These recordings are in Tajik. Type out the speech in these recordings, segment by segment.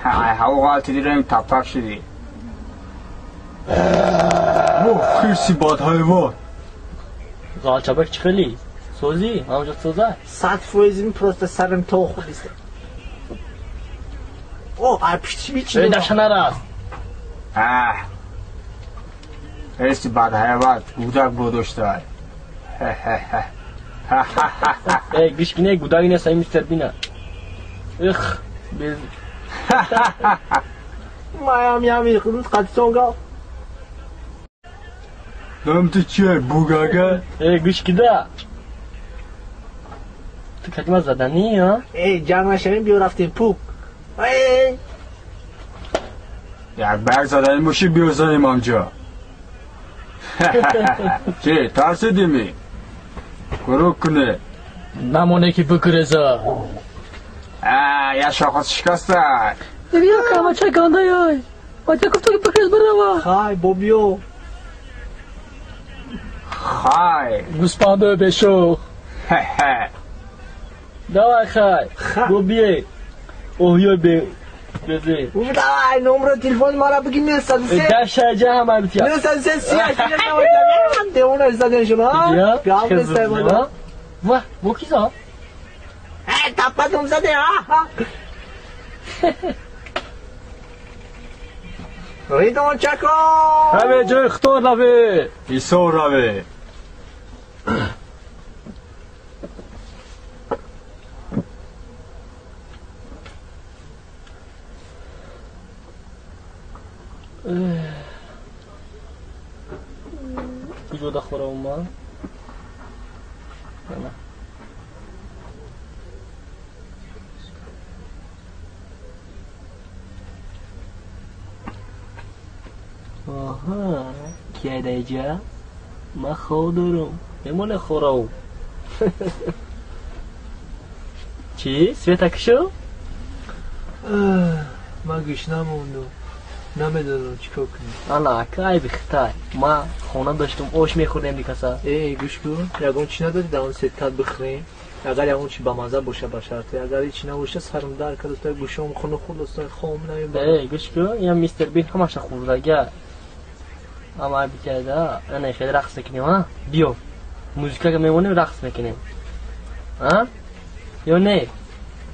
Ай ҳаво ғалтидирем тапак шидӣ. О, хирси бадҳайвон. Ғалчабак чӣ хели? Созӣ? Ҳамҷо соза? 100% просто сарам то худист. О, ай пишти бичи. Эй, даша нарас. Аҳ. Хирси бадҳайвон гудак бодоштай. Хе-хе-хе. Эй, гӯш кине, гудак нест, ай мистер Бина. Их, без Маям ями худут қатисонга. Дам ту чие, бугага? Эй, гӯш кида. Ту кадима заданӣ, а? Эй, ҷанг нашавем, биё рафтем пук. Эй! Як ба як заданӣ бошӣ, биё занем ҳамҷо. Чӣ, тарсидимӣ? Гурӯ куне. Намоне ки бикуреза. А, я шохат шикаста. Бибиё, камача гандаёй. Бача гуфту ки бикурез бирава. Хай, бобиё. Хай. Гӯспандои бешох. Хе-хе. Давай хай. Бобие. Оҳёй бе безе. Давай, номро телефони мара бигӣ 903. Даша ҷа ҳама битя. 903 38 девона заден шумо. Гап нестай бада. Ва, бо ки за? Эй, таппатум заде, а? Ридон чако! Ҳаме ҷои хутор раве. Исо раве. Куҷода хӯрам ман? Ана. Оҳа, ки айда иҷа? Ман хоб дорам. Мемоне хӯрав. Чӣ? Света кишо? Ман гӯшна мондум. Намедонам чӣ кор кунем. Ана, ака айби хитай. Ман хона доштум, ош мехӯрдем дикаса. Эй, гӯш кун, ягон чӣ надодӣ дар он сеткат бихӯрем? Агар ягон чӣ бамаза боша ба шарте, агар ҳеч набоша сарам дард кард, устои гӯшом хуну хурд, устои хом намебарам. Эй, гӯш кун, ин мистер Бин ҳамаша хӯрдага. Ама айби кайда, ана хеле рақс мекунем, а? Биё. Музикага мемонем, рақс мекунем. А? Ё не?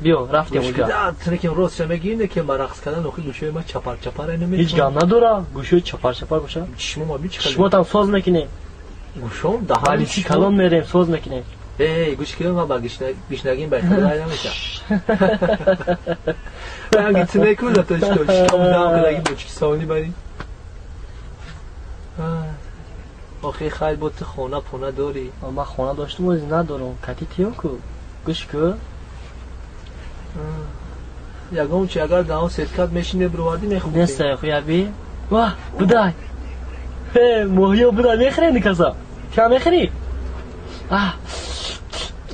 Биё, рафтем уҷа. Ту ки ростша мегӯӣ, ки ба рақс кардан охи гӯшои ман чапар чапар намекунад. Ҳеҷ гап надора, гӯшои чапар чапар боша. Чишмо ма бичи. Чишмотам соз мекунем. Гӯшом даҳан. Балиси калон мерем, соз мекунем. Эй, гӯш кун, ман ба гишнагим ба худо намеша. Ранги ту мекунад то чӣ шикам дам кадаги бо чӣ сони бари. Охи хайр, бо ту хона пона дорӣ. Ман хона доштум, ози надорам. Кати тиём ку. Гӯш кун. Ягон чи агар дар он сеткат мешине бировардӣ мехӯрдем. Нестай хуяби. Ва, будай. Э, моҳиё будай мехӯрем никаса. Ча мехӯрӣ? А.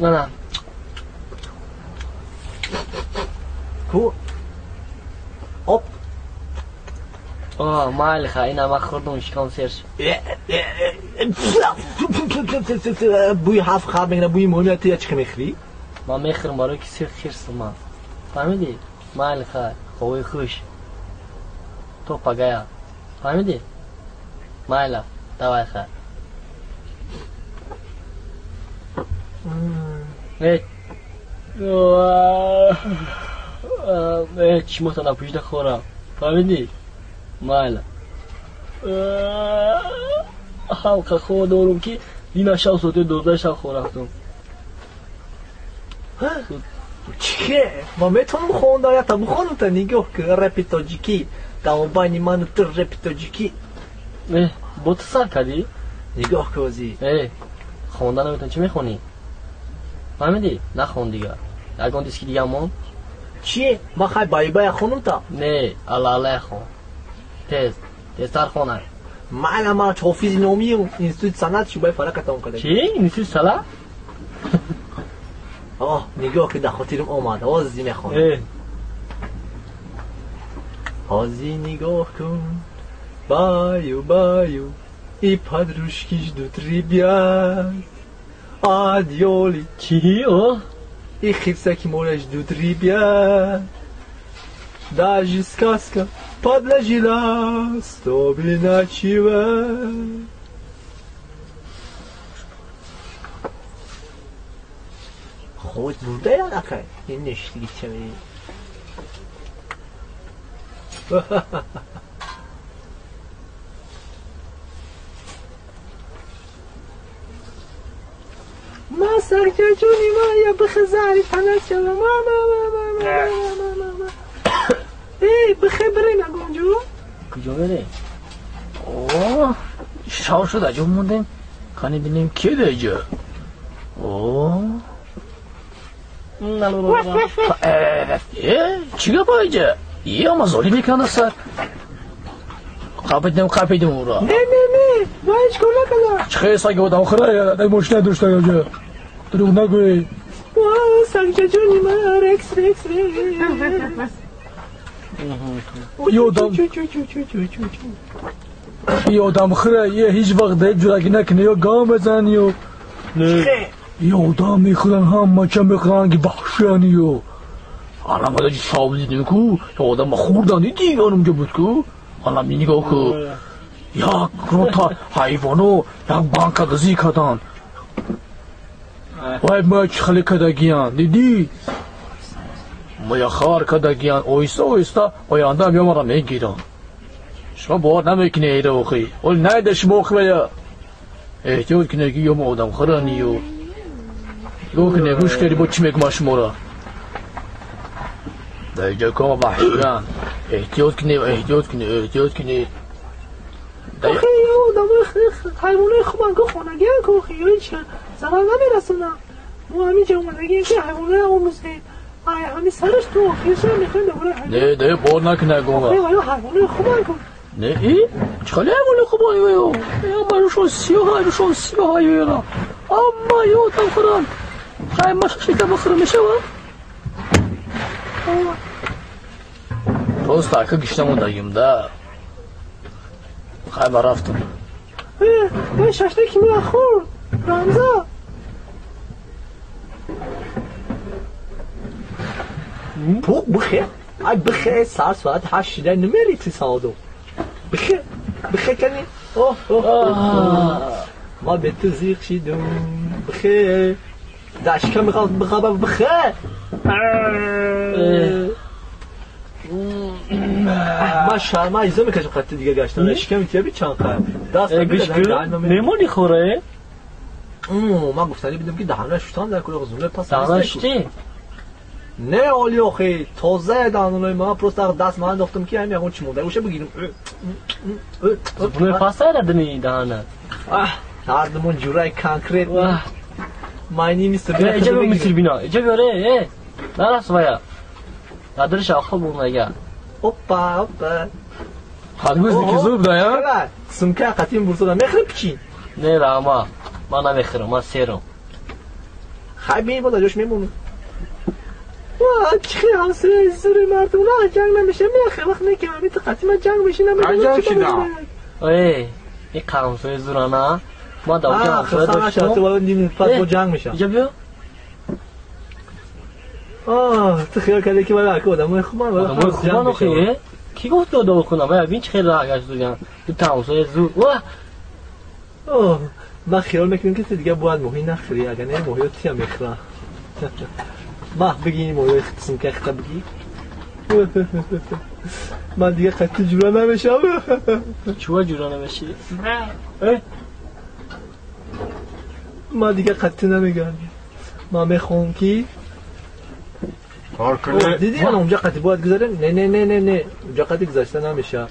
Ана. Ку. Оп. О, майли ха, ина ман хӯрдум, шикам сер шуд. Бӯи ҳафт хар мегирад, бӯи моҳи ту чӣ мехӯрӣ? Ман мехӯрам барои ки сир хирсам ман. Фаҳмидӣ? Майли хай, ховои хуш. То пагая. Фаҳмидӣ? Майла, давай хай. Э, э, чимота напӯшида хӯрам. Фаҳмидӣ? Майла. Ҳалқа хова дорум ки дина шаб соати 12 шаб хоб рафтум. Чӣ? Ман метавонам хонда ята бихонам та нигоҳ кун, рэпи тоҷикӣ. Дар байни ману ту рэпи тоҷикӣ. Э, бо ту сар кардӣ? Нигоҳ кун озӣ. Э, хонда наметавонӣ, чӣ мехонӣ? Фаҳмидӣ? Нахон дигар. Ягон диски дигар мон? Чӣ? Ман хай баибая хонам та? Не, алла-аллая хон. Тез, тезтар хонай. Майла, ман ҳофизи номием, институти санъат шӯъбаи фалака тамом кардам. Чӣ? Институти санъат? Оҳ, нигоҳ ки дар хотирам омад, ҳозир мехонам. Э. Ҳозир нигоҳ кун, баю баю, и подружки ждут ребят. Адёли. Чӣ? О? И хирсаки моля ждут ребят. Даже сказка подложила чтобы ночевать. Ход бурда я накай. Не нешти ما سرجوني ما يا بخزاري تنشل ما ما ما ما ما ما ما ای بخبرین اونجا کجا بره؟ اوه شاو شد عجب موندیم خانی بینیم کیه ده اینجا؟ اوه چی گفت اینجا؟ یه اما زوری میکنه سر قپیدم قپیدم او را. نه نه نه ما هیچ کار نکردم. چه سگ آدم خره یا ماشین داشته اینجا دروغ نگوی. واه سگ جونی من رکس رکس رکس. یه آدم خره یه هیچ وقت ده جورکی نکنه یا گام بزن یا یه آدم میخورن هم مچه میخورن که وحشیانی یو الان باید شاب دیدیم کو یه آدم خوردن دیدی اونجا بود کو الان نگاه کو یک روتا حیوانو یک بانک دزی کردن وای ما چه خلی کردگیان دیدی ما خار کردگیان اویستا اویستا آینده هم یا مرا میگیرن شما باور نمیکنی ایره اخی ولی نیده شما اخوه احتیاط کنه که یا ما آدم خرانی و نگاه کنه گوش کردی با چی میگم شما را در اینجا که وحشیان احتیاط کنه احتیاط کنه احتیاط کنه. آخه یه آدم حیوانای خوبن که خانگی هم که آخه یا هیچ ضرر نمیرسونن. ما همینجا اومدگیم که حیوانای آموزیم همین سرش تو آخرش هم میخوایم دوباره حیوان. نه ده بار نکنه گوه آخه آیا حیوانای خوبن که نه ای چخلی حیوانای خوبن یو اما روشون سیاه روشون سیاه یو اما یو آدم خورن خیلی ما شکر بخورم میشه و Просто ака гишнамондагим да. Хайба рафтам. Ой, шашлыки мила хӯрд. Рамза. Пуқ бихе. Ай бихе сар соат 8 шида намери ти саодо. Бихе. Бихе кани. Оҳ оҳ. Ма бе ту зиқ шидум. Бихе. Дашка михост бихаба бихе. من شرمه ایزا میکشم خطی دیگه گشتم شکم تیابی چند خواهد دست میمونی خوره؟ من گفتنی بیدم که دهانه شتان در کل زونه پس دهانه شتی؟ نه عالی آخه تازه دهانه من پروست دست من انداختم که همین یکون چی مونده گوشه بگیرم زونه پس دهنه دهانه هر دمون جورای کانکریت معنی نیست. اجا بیا میتر بینا اجا بیاره نه رفت بایا قدرش آخه بومگه. Hoppa hoppa. Hadimiz ki zub da ya. Sımka qatim Bursa'da mexrim piçin. Ne rama. Bana mexrim, ma serum. Hay beni bola josh memunu. Ва чихи ҳамсояи зури мардум на ҷанг намеша мехе вақт не ки ҳамин қатима ҷанг меши намедонам чӣ кор. Эй, ин ҳамсояи зурана. Ма да ҷанг ҳамсоя доштем. Пас бо ҷанг меша. Иҷа биё. آه تو خیال کرده که من آدمای خوبن آدمای خوبن آخه کی گفت آدمای خوبن من ببین چه خیلی راه گشت تو تماسای زور واه آه من خیال میکنم که تو دیگه باید ماهی نخری اگر نه ماهی ها تیم میخورن ما بگی این ماهی سمکه خطا بگی من دیگه خطی جورا نمیشم. چوه جورا نمیشی؟ من دیگه خطی نمیگم. من میخوام که کار کنه. دیدی من اونجا قطعی باید گذاره؟ نه نه نه نه نه اونجا قطعی گذاشته نمیشه.